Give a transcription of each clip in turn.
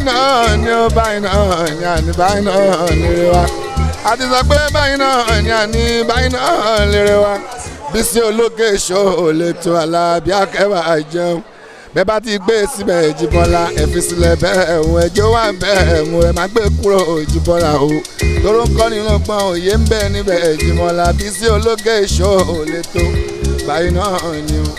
Náà ni ó, báyìí náà ni àní, báyìí náà lèrè wa. A ti sọ pé báyìí náà ni àní, báyìí náà lèrè wa. Bísí Ológe Ṣó lè tó Alábí akẹ́wà jẹun. Bẹ́ẹ̀ bá ti gbé síbẹ̀ Jíbọ́lá, ẹ fi sílẹ̀ bẹ́ẹ̀, ẹ̀hún ẹjọ́ wà bẹ́ẹ̀, ẹ̀hún ẹ̀ má gbé kúrò Jíbọ́lá o. Tóró ń kọ́ni lọ́gbọ́n, òye ń bẹ níbẹ̀ Jíbọ́lá. Bísí Ológe Ṣó lè tó, báyìí náà ni o.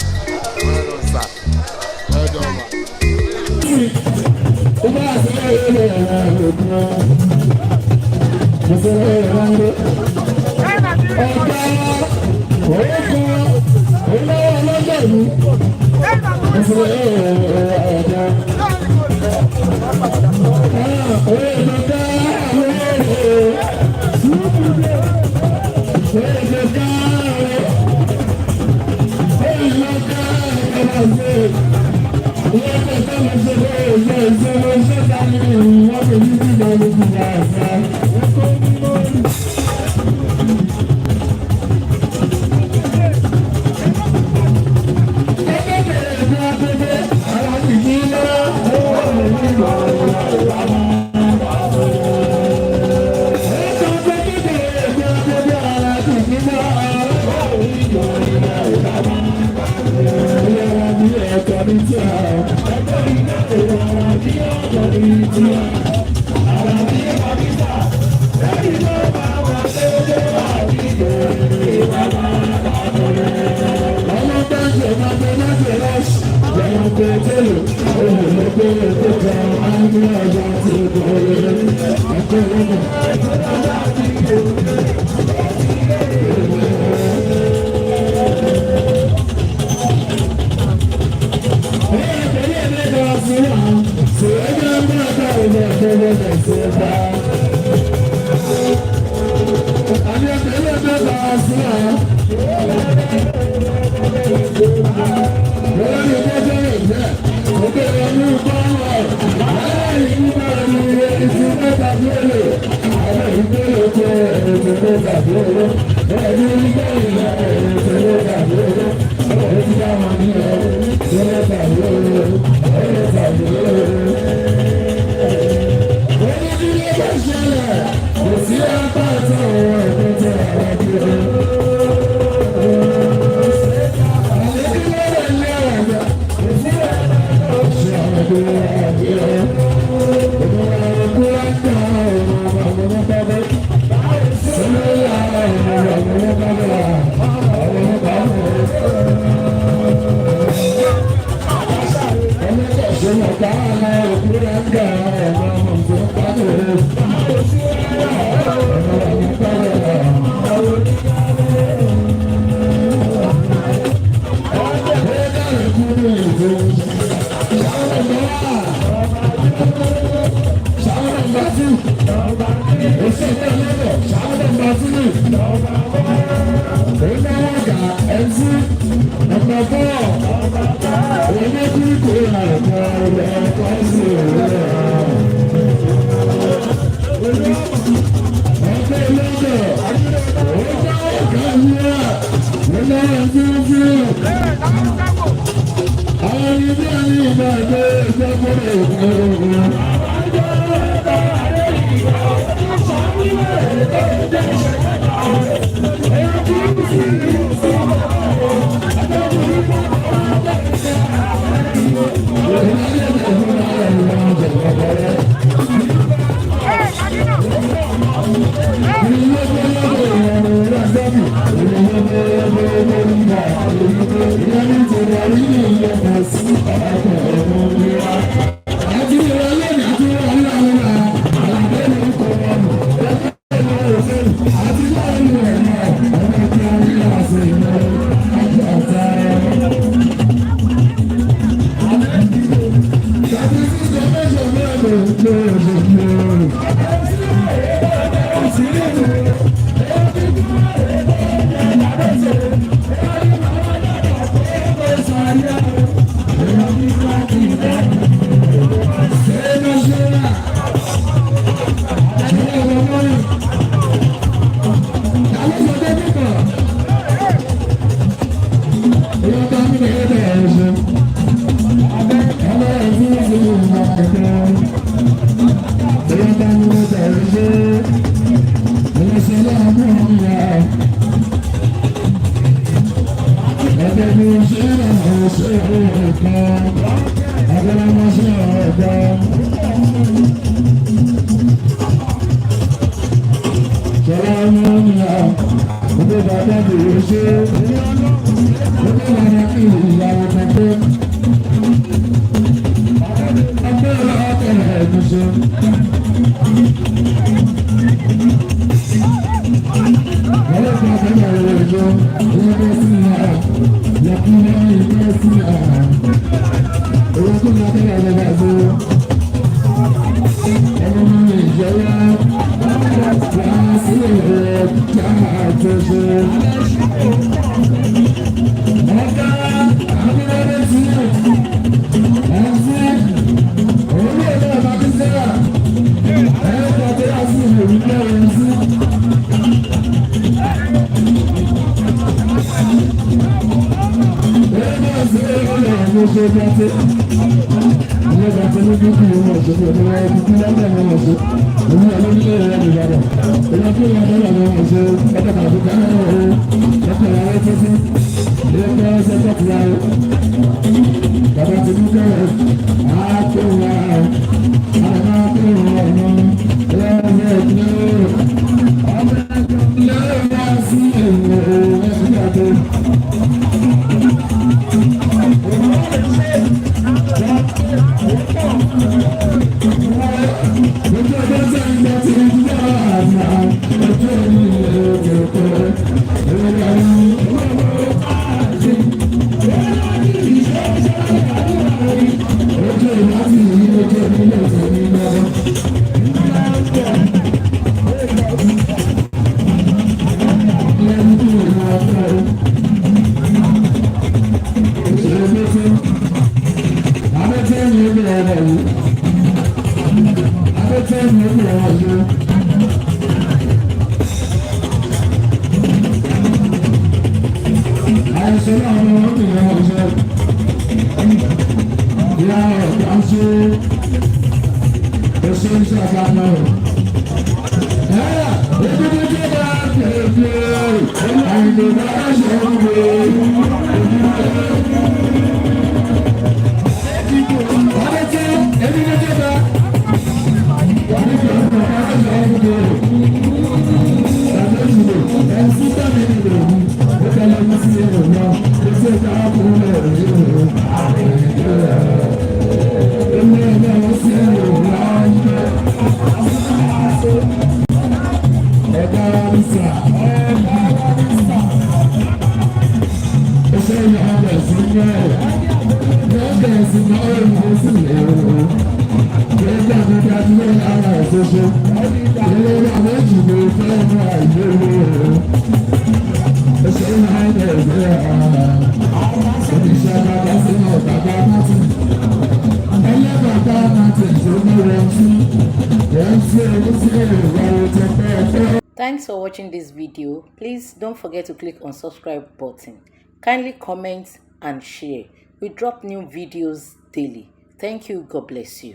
Thanks for watching this video. Please don't forget to click on subscribe button. Kindly comment and share. We drop new videos daily. Thank you. God bless you.